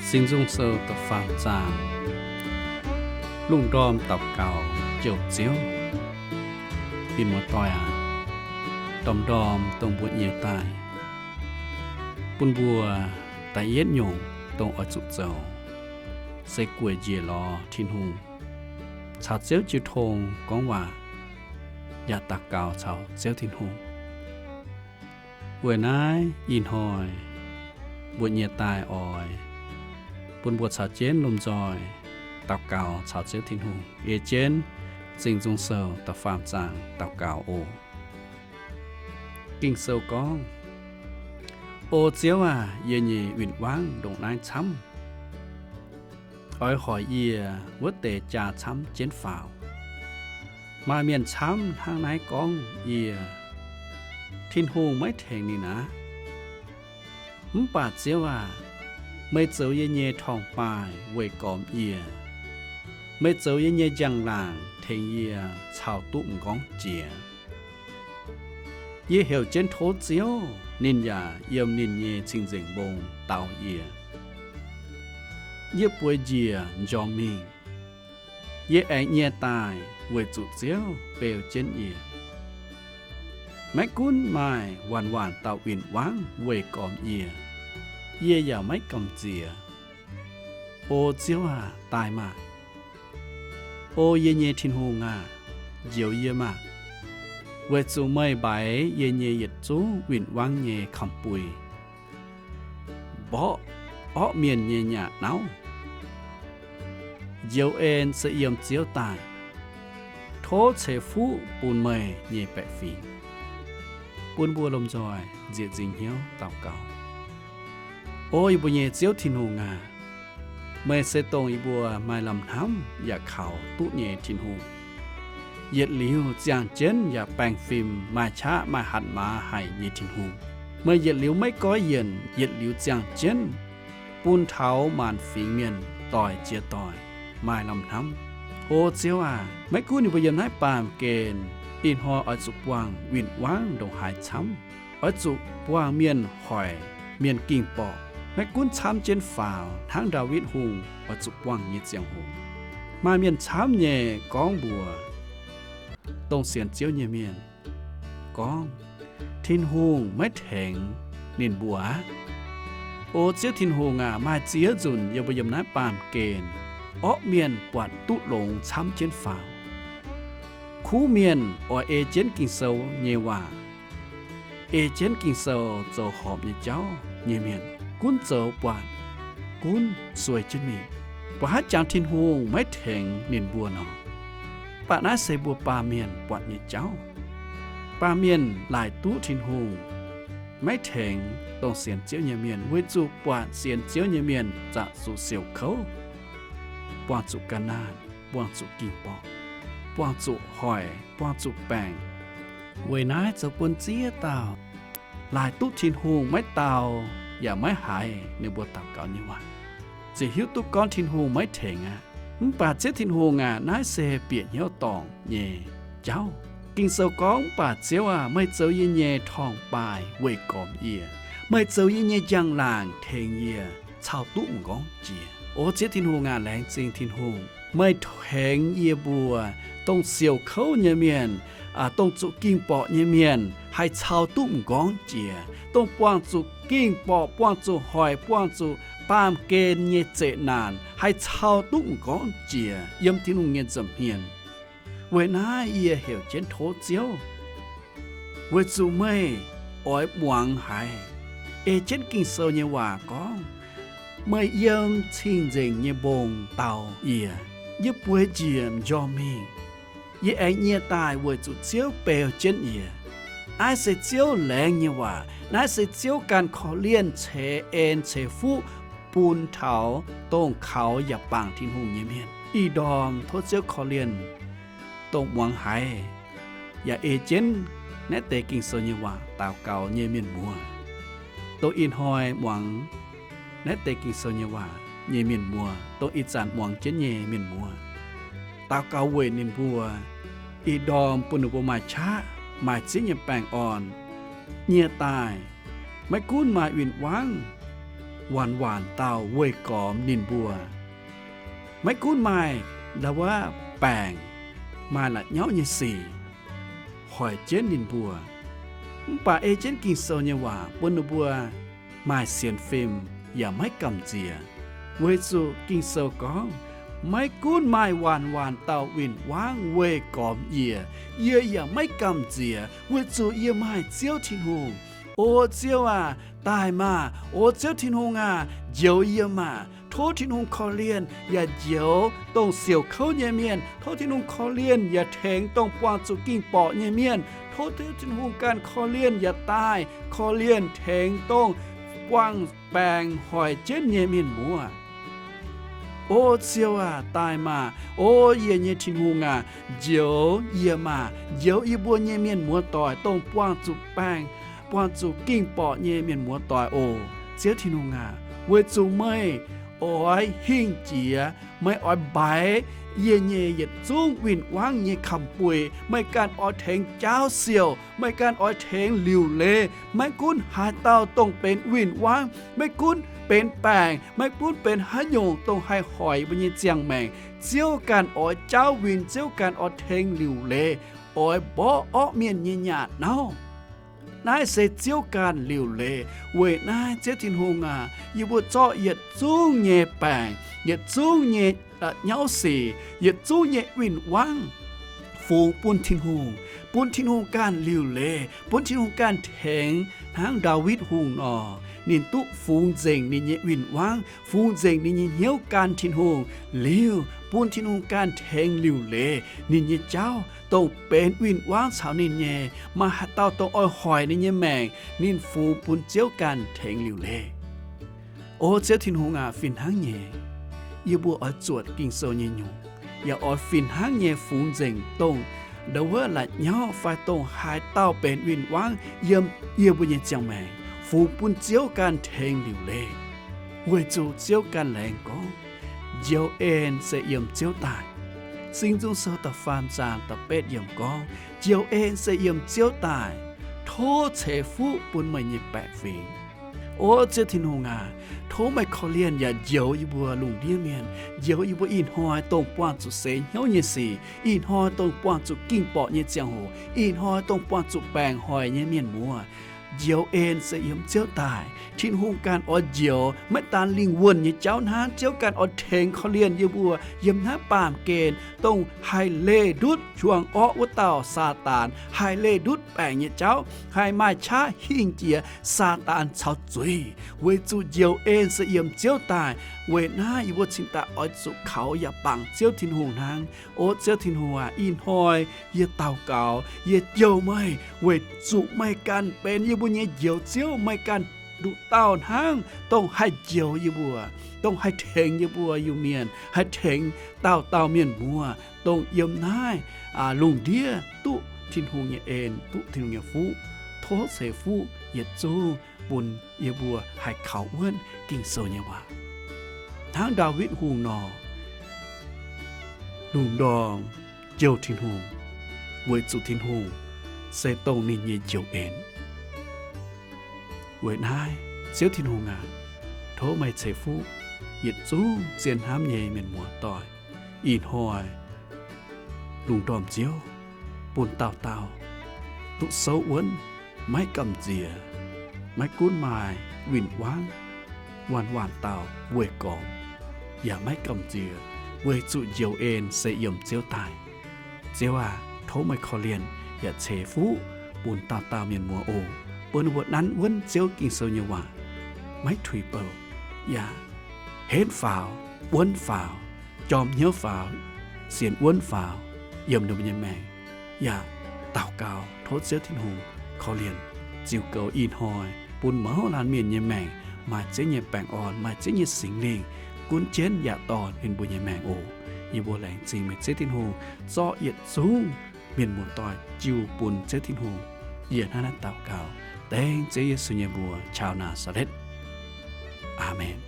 Singx Nzung Sou da'faam zaang. Lungh ndorm daux gaux jouh Ziouv. Ih muoz-doic aac, ndorm ndorm dongh mbuo nyiex daaih, bun mbuo da'yietv nyungc dongh oix zuqc zoux se gueic njiec lorz Tin-Hungh, caux Ziouv jiu tong gorngv waac, yaac daux gaux caux Ziouv Tin-Hungh. Weic naaiv ih hnoi mbuo nyiex daaih oix bun mbuo caux jienv lomh nzoih daux gaux caux Ziouv Tin-Hungh, ei jienv Singx Nzung Sou da'faam zaang daux gaux oc. Ging-Sou gorngv, O Ziouv aac, yie nyei win-wangv ndongc naaiv camv. Oix hoic yie wuov deix jaa camv jienv faaux. Maaih mienh camv hnangv naaiv gorngv yie, Tin-Hungh maiv tengx ninh aqv. Mv baac Ziouv aac, meih zoux yie nyei torngv-baaih weih gormx yie. Meih zoux yie nyei njang-laangc tengx yie caux duqv m'nqorngv jiex. Yie heuc jienv tov Ziouv, ninh yaac yiem ninh nyei cing-nzengc mbong dau yie. Yie bueix njiec m'njormh mingh. Yie aengx nyie daaih weic zuqc Ziouv beu jienv yie. Maiv gunv maaih waanc-waanc dauh win-wangv weih gormx yie, yie yaac maiv gamh nziex. O Ziouv aac, daaih maah! O yie nyei Tin-Hungh aac, njoux yie maah! Weic zuqc meih mbaix yie nyei yietc zungv win-wangv nyei kamx-bui, mborqv orqv mienh nyei nyaah nauv. Njoux en se yiem Ziouv daaih. Tov ceix fuqv bun meih nyei baeqc fingx. Bun mbuo lomh nzoih nzieqc nzingc hnyouv daux gaux. O yie mbuo nyei Ziouv Tin-Hungh aac, meih se dongh yie mbuo maaih lamh hnamv yaac kaux duqv nyei Tin-Hungh, yietc liuz ziangh jienv yaac baengh fim, maaih qaqv maaih hatc maaz haic nyei Tin-Hungh. Meih yietc liuz maiv goiv yienc, yietc liuz ziangh jienv, bun taux maanc fingx mienh doic jiex doic maaih lamh hnamv. O Ziouv aac, maiv gunv ninh mbuo yiem naaiv baamh gen, ih hnoi oix zuqc buangh win-wangv ndongc haaix camv, oix zuqc buangh mienh hoic, mienh ging-borqc, maiv gunv camv jienv faaux hnangv Ndaawitv Hungh oix zuqc buangh nyei ziangh hoc, maaih mienh camv nyei gorngv mbuox dongh sienx Ziouv nyei mienh gorngv, Tin-Hungh maiv tengx ninh mbuo aqv. O Ziouv Tin-Hungh aac, maaih ziex nzunc yie mbuo yiem naaiv baamh gen, orqv mienh buatc duqv longx camv jienv faaux. Kuv mienh oix ei jienv Ging-Sou nyei waac, ei jienv Ging-Sou zoux horpc nyei jauv nyei mienh gunv zoux buatc, gunv sueih jienv mingh. Mbuo haaix jangx Tin-Hungh maiv tengx ninh mbuo nor, mv baac naaiv se mbuo baamh mienh buatc nyei jauv. Baamh mienh laaic duqv Tin-Hungh maiv tengx dongh sienx Ziouv nyei mienh, weic zuqc buatc sienx Ziouv nyei mienh zaqc zuqc siouc kouv, buangh zuqc ga'naanh, buangh zuqc ging-borqc, buangh zuqc hoic, buangh zuqc baengc. Weic naaiv zoux bun ziex dauh laaic duqv Tin-Hungh maiv dau yaac maiv haiz ninh mbuo daux gaux nyei waac, ziouc hiuv duqv gorngv Tin-Hungh maiv tengx aqv. Mv baac Ziouv Tin-Hungh aac, naaiv se bieqc hnyouv dorngc nyei jauv. Ging-Sou gorngv, Mv baac Ziouv aac, meih zoux yie nyei torngv-baaih weih gormx yie. Meih zoux yie nyei njang-laangc tengx yie caux duqv m'nqorngv jiex. O Ziouv Tin-Hungh aac, laengz zingh Tin-Hungh, meih tengx yie mbuo dongh siouc kouv nyei mienh, dongh zuqc ging-borqc nyei mienh haih caux duqv m'nqorngv jiex. Dongh buangh zuqc ging-borqc, buangh zuqc hoic, buangh zuqc baamh gen nyei zeqc naanc haih caux duqv m'nqorngv jiex yiem Tin-Hungh nyei nza'hmien. Weic naaiv yie heuc jienv tov Ziouv, weic zuqc meih oix muangx haiz. Ei jienv Ging-Sou nyei waac gorngv, meih yiem cing-nzengc nyei mbong dau yie. Yie bueix njiec m'njormh mingh, yie aengx nyie daaih weic zuqc Ziouv beu jienv yie. Naaiv se Ziouv laengz nyei waac. Naaiv se Ziouv ganh korv-lienh ceix en ceix fuqv bun taux dongh kaux yaac bangc Tin-Hungh nyei mienh. Ih ndorm tov Ziouv korv-lienh dongh muangx haiz yaac ei jienv naaiv deix Ging-Sou nyei waac daux gaux nyei mienh muoz. Dongh ih hnoi muangx naaiv deix Ging-Sou nyei waac nyei mienh muoz, dongh ih zanc muangx jienv nyei mienh muoz, daux gaux weic ninh mbuo. Ih ndorm bun ninh mbuo maaih qaqv, maaih zieqv nyei baengh orn, nyie daaih, maiv gunv maaih win-wangv, waanc-waanc dauh weih gormx ninh mbuo. Maiv gunv maaih ndau wuov baengc, maaih la'nyauv nyei sic hoic jienv ninh mbuo, mv baac ei jienv Ging-Sou nyei waac bun ninh mbuo maaih sienx fim yaac maiv gamh nziex, weic zuqc Ging-Sou gorngv, maiv gunv maaih waanc-waanc dauh win-wangv weih gormx yie, yie yaac maiv gamh nziex, weic zuqc yie maaih Ziouv Tin-Hungh. O Ziouv aah! Daaih maah! O Ziouv Tin-Hungh aah! Njoux yie maah! Tov Tin-Hungh korv-lienh yaac njoux dongh siouc kouv nyei mienh. Tov Tin-Hungh korv-lienh yaac tengx dongh buangh zuqc ging-borqc nyei mienh. Tov Ziouv Tin-Hungh ganh korv-lienh yaac daaih korv-lienh tengx dongh buangh baengc hoic jienv nyei mienh muoz. O Ziouv aah! Daaih maah! O yie nyei Tin-Hungh aah! Njoux yie maah! Njoux yie mbuo nyei mienh muoz-doic, dongh buangh zuqc baengc, buangh zuqc ging-borqc nyei mienh muoz-doic oc. Ziouv Tin-Hungh aah! Weic zuqc meih oix hingh jiex, meih oix mbaix yie nyei yietc zungv win-wangv nyei kamx-buic. Meih ganh oix tengx jaauv siouc, meih ganh oix tengx liuc leiz. Maiv gunv haaix dauh dongh benx win-wangv, maiv gunv benx baengc, maiv gunv benx haaix nyungc dongh haih hoic mbuo nyei ziangh maengc, Ziouv ganh oix jaauv win, Ziouv ganh oix tengx liuc leiz, oix mborqv orqv mienh nyei nyaanh nauv. Naaiv se Ziouv ganh liuc leiz. Weic naaiv Ziouv Tin-Hungh aah! Yie mbuo zorqv yietc zungv nyei baengc, yietc zungv nyei nyauv sic, yietc zungv nyei win-wangv fungx bun Tin-Hungh, bun Tin-Hungh ganh liuc leiz, bun Tin-Hungh ganh tengx hnangv Ndaawitv Hungh nor, ninh duqv fungx nzengc ninh nyei win-wangv, fungx nzengc ninh nyei hnyouv gan Tin-Hungh liuz, bun Tin-Hungh ganh tengx liuc leiz ninh nyei jauv, dongh benx win-wangv caux ninh nyei. Maaih haaix dauh dongh oix hoic ninh nyei maengc, ninh fungx bun Ziouv ganh tengx liuc leiz. O Ziouv Tin-Hungh aac, fih hnangv nyei, yie mbuo oix zuotc Ging-Sou nyei nyungc, yaac oix fih hnangv nyei fungx nzengc dongh ndau wuov la'nyauv fai dongh haaix dauh benx win-wangv yiem yie mbuo nyei ziangh maengc, fungx bun Ziouv ganh tengx liuc leiz. Weic zuqc Ziouv ganh laengz gorngv, njoux en se yiem Ziouv daaih. Singx Nzung Sou da'faam zaang da'betv yiemc gorngv, njoux en se yiem Ziouv daaih. Tov ceix fuqv bun meih nyei baeqc fingx. O Ziouv Tin-Hungh aac, tov meih korv-lienh yaac njoux yie mbuo lungh ndiev mienh, njoux yie mbuo ih hnoi dongh buangh zuqc seix hnyouv nyei sic, ih hnoi dongh buangh zuqc ging-borqc nyei ziangh hoc, ih hnoi dongh buangh zuqc baengc hoic nyei mienh muoz. Njoux en se yiem Ziouv daaih. Tin-Hungh ganh oix njoux, maiv daan lingh wuonh nyei jauv hnangv, Ziouv ganh oix tengx korv-lienh yie mbuo yiem hnangv baamh gen dongh haih leih ndutv hiuang orqv wuov dauh Saadaan, haih leih ndutv baengc nyei jauv, haih maaih qaqv hingh jiex Saadaan caux zuiz, weic zuqc njoux en se yiem Ziouv daaih. Weic naaiv yie mbuo cingx daaih oix zuqc kaux yaac bangc Ziouv Tin-Hungh hnangv. O Ziouv Tin-Hungh aac, ih hnoi yie daux gaux, yie jouh meih weic zuqc meih ganh benx yie mbuo nyei Njoux Ziouv. Meih ganh nduqc dauh hnangv dongh haih njoux yie mbuo, dongh haih tengx yie mbuo Iu-Mienh, haih tengx dauh dauh mienh muoz, dongh yiem naaiv lungh ndiev duqv Tin-Hungh nyei en, duqv Tin-Hungh nyei fuqv. Tov ceix fuqv yietc zungv bun yie mbuo haih kaux wuonv Ging-Sou nyei waac hnangv Ndaawitv Hungh nor, lungh ndorm jouh Tin-Hungh, weic zuqc Tin-Hungh se dongh ninh nyei njoux en. Weic naaiv, Ziouv Tin-Hungh aac, tov meih ceix fuqv yietc zungv zien hnamv nyei mienh muoz-doic ih hnoi lungh ndorm Ziouv, bun dauh dauh duqv souv wuonv, maiv gamh nziex, maiv gunv maaih win-wangv, waanc-waanc dauh weih gormx, yaac maiv gamh nziex, weic zuqc njoux en se yiem Ziouv daaih. Ziouv aac, tov meih korv-lienh yaac ceix fuqv bun dauh dauh mienh muoz oc, bun ninh mbuo nanv wuonv Ziouv Ging-Sou nyei waac, maiv tuix bouh, yaac henv faaux, wuonv faaux, jorm hnyouv faaux, sienx wuonv faaux yiem ninh mbuo nyei maengc. Yaac daux gaux tov Ziouv Tin-Hungh korv-lienh ziux goux ih hnoi bun mouz laanh mienh nyei maengc maaih Ziouv nyei baengh orn, maaih Ziouv nyei Singx Lingh gunv jienv yaac dorh ninh mbuo nyei maengc oc. Yie mbuo laengz zingh meih Ziouv Tin-Hungh zorqv yietc zungv mienh muoz-doic jiu bun Ziouv Tin-Hungh. Yie hnangv naaiv daux gaux dengv Ziouv Yesu nyei mbuox, Caux Naa^saa^letv. Aamen.